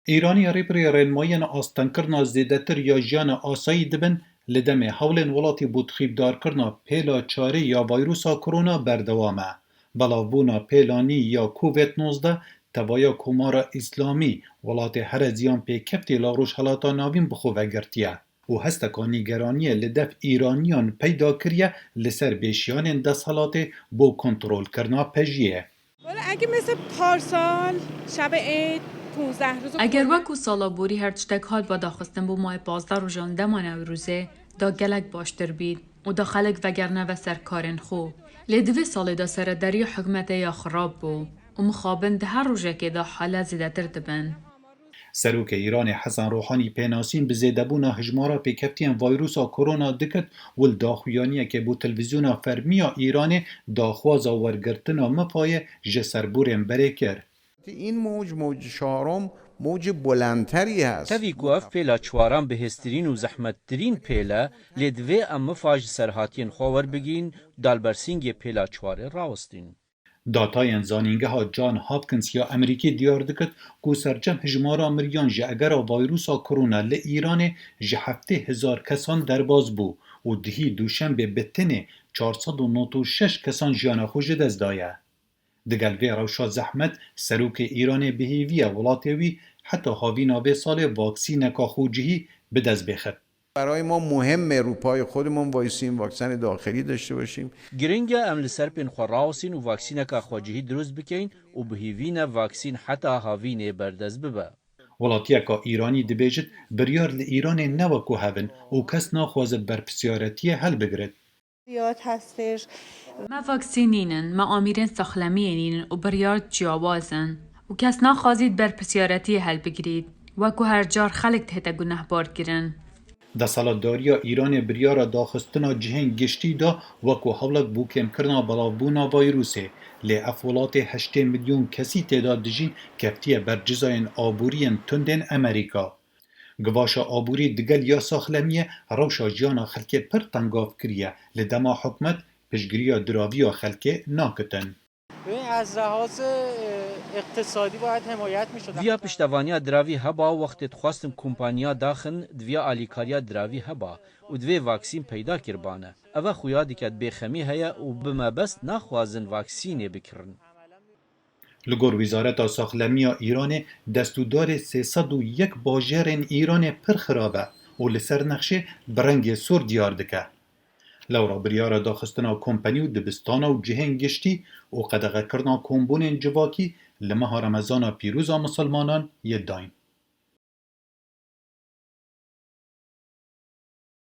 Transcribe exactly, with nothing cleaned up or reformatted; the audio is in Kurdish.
Îranî rêbirê rênmayên astengkirina zêdetir ya jiyana asayî dibin, li demê hewlên welatî bo dixîfdarkirina pêla çarê ya vayrusa korona berdewam e. Belavbûna pêla nî ya Covid nozdeh tevaya Komara Îslamî welatê here ziyan pêkeftî li Rojhelata Navîn bi xwe ve girtiye û hesteka nîgeraniyê li dev Îraniyan peyda kiriye li ser bêşiyanên desthilatê bo kontrolkirina pejiyê. والا اگه مثل پارسال شب عید پونزده روز Eger wek ku sala borî her tiştek hat vadaxistin bo mayê pazdeh rojan dema Newrozê, da gelek baştir bît û da xelk vegerine ve ser karên xwe. Lê di vê salê de serederiya hikûmetê ya xirab bû û mixabin di her rojekê de halet zêdetir dibin. Serokê Îranê Hesen Rohanî pênasîn bi zêdebûna hijmara pêkeftiyên vayrusa korona dikit û li daxuyaniyekê bo televîzyona fermî ya Îranê daxwaza wergirtina mifayê ji serborên berê kir. این موج، موج چهارم، موج بلندتری هست. Tevî ku ev pêla çwaran bihêztirîn û zehmettirîn pêl e, lê divê em mifa ji serhatiyên xwe werbigihîn û dalbersîngê pêla çwarê rawestîn. Datayên Zanîngeha John Hopkins ya Amerîkî diyar dikit ku sercem hijmara miriyan ji egera vayrusa korona li Îranê ji heftê hezar kesan derbas bû û dihî duşembê bi tenê çar sed û nod û şeş kesan jiyana xwe ji dest daye. Digel vê rewşa zehmet, serokê Îranê bi hêvî ye welatê wî heta havîna vê salê vaksîneka xwecihî bi dest bêxit. برای ما مهمه رو پای خودمون وایسیم، واکسن داخلی داشته باشیم. Giring e em li ser pên xwe rawesîn û vaksîneka xwecihî dirust bikeyin û bi hêvî ne vaksîn heta havînê berdest bibe. Welatiyeka Îranî dibêjit, biryar li Îranê ne wek ku hev in û kes naxwazit berpirsyaretiye helbigirit. زیاد هستش. Me vaksîn nînin, me amîrên saxlemiyê nînin û biryar ciyawaz in û kes naxwazît berpirsyaretiye helbigirît, wek ku her car xelk dihête gunehbar kirin. Desthilatdariya Îranê biryara daxistina cihên giştî da wek ku hewlek bo kêmkirina belavbûna vayrûsê, lê ev welatê heştê milyon kesî tê de dijîn keftiye ber cizayên aboriyên tundên Amerîka. Givaşa aborî digel ya saxlemiyê rewşa jiyana xelkê pir tengav kiriye, li dema hikûmet piştgiriya diraviya xelkê nakitin. ببین، از لحاظ، اه، اقتصادی باید حمایت می‌شد. Viya piştevaniya diravî heba, wextê dixwestin kompaniya daxin, diviya alîkariya diravî heba û divê vaksîn peyda kiribane. Eve xuya dike bêxemî heye û bi mebest naxwazin vaksînê bikirin. Li gor Wezareta Saxlemiya Îranê, destûdarê sê sed û yek bajêrên Îranê pir xirab e û li ser nexşê bi rengê sor diyar dike. Lewra biryara daxistina kompanî û dibistana û cihên giştî û qedexekirina kombûnên civakî li meha Remezana pîroz a misilmanan yê dayîn.